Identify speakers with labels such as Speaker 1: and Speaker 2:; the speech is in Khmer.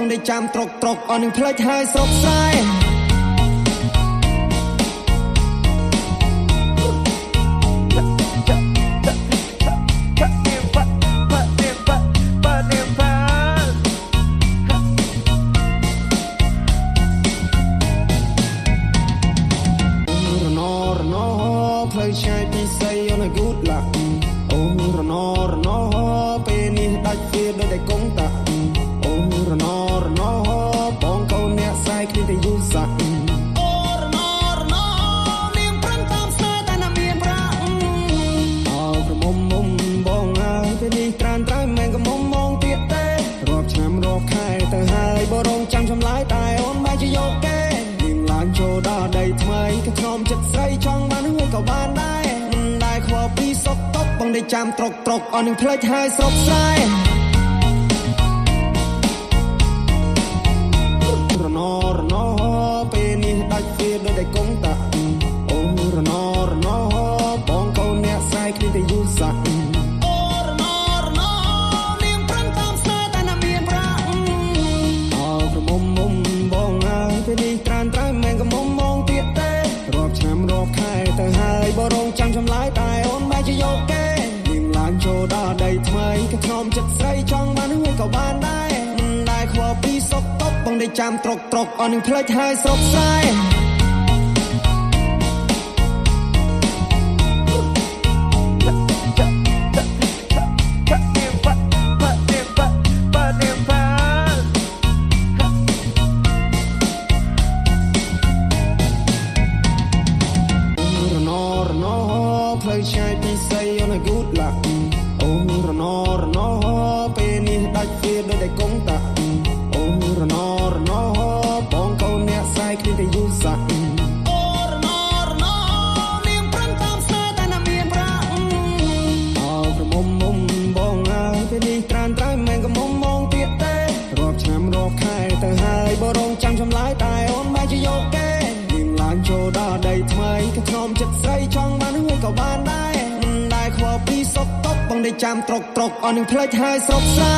Speaker 1: បងដេកចាំត្រុកត្រុកអស់នឹងផ្លេចហើយស្រុកស្រែរណរណផ្លូវឆ្ងាយពីស័យអូនឲ្យ good luck អូរណរណពេលនេះដាច់វាដូចតែកុងតាក់អូរណរណបងកូនអ្នកស្រែគ្មានតែយូសាក់អូរណរណនាងប្រឹងតាមស្នេហ៍តែណាមានប្រាក់អោក្រមុំមុំបងអើយពេលនេះត្រានត្រើយមិនក៏មុំមងទៀតទេរាប់ឆ្នាំរាប់ខែទៅហើយបរងចាំចម្លើយតែអូនបែរជាយកគេនាងឡើងចូលដល់ដីថ្មីក៏ធ្នមចិត្តស្រីចង់បានហើយក៏បានដែរមិនដែលខ្វល់ពីសុកតុកបងដេកចាំត្រុកត្រុកអស់នឹងផ្លេចហើយស្រុកស្រែរណរណពេលនេះដាច់វាដូចតែកុងតាក់អូរណរណបងកូនអ្នកស្រែគ្មានតែយូសាក់អូរណរណនាងប្រឹងតាមស្នេហ៍តែណាមានប្រាក់អោក្រមុំមុំបងអើយពេលនេះត្រានត្រើយមិនក៏មុំមងទៀតទេរាប់ឆ្នាំរាប់ខែទៅហើយបរងចាំចម្លើយតែអូនបែរជាយកគេនាងឡើងចូលដល់ដីថ្មីក៏ធ្នមចិត្តស្រីចង់បានហើយក៏បានដែរមិនដែលខ្វល់ពីសុកតុកបងដេកចាំត្រុកត្រុកអស់នឹងផ្លេចហើយស្រុកស្រែរណរណផ្លូវឆ្ងាយពីស័យអូនឲ្យ good luck អូរណរណពេលនេះដាច់វាដូចតែកុងតាក់អូរណរណបងកូនអ្នកស្រែគ្មានតែយូសាក់អូរណរណនាងប្រឹងតាមស្នេហ៍តែណាមានប្រាក់អោក្រមុំមុំបងអើយពេលនេះត្រានត្រើយមិនក៏មុំមងទៀតទេរាប់ឆ្នាំរាប់ខែទៅហើយបរងចាំចម្លើយតែអូនបែរជាយកគេនាងឡើងចូលដល់ដីថ្មីក៏ធ្នមចិត្តស្រីចង់បានហើយក៏បានដែរមិនដែលខ្វល់ពីសុកតុកបងដេកចាំត្រុកត្រុកអស់នឹងផ្លេចហើយស្រុកស្រែ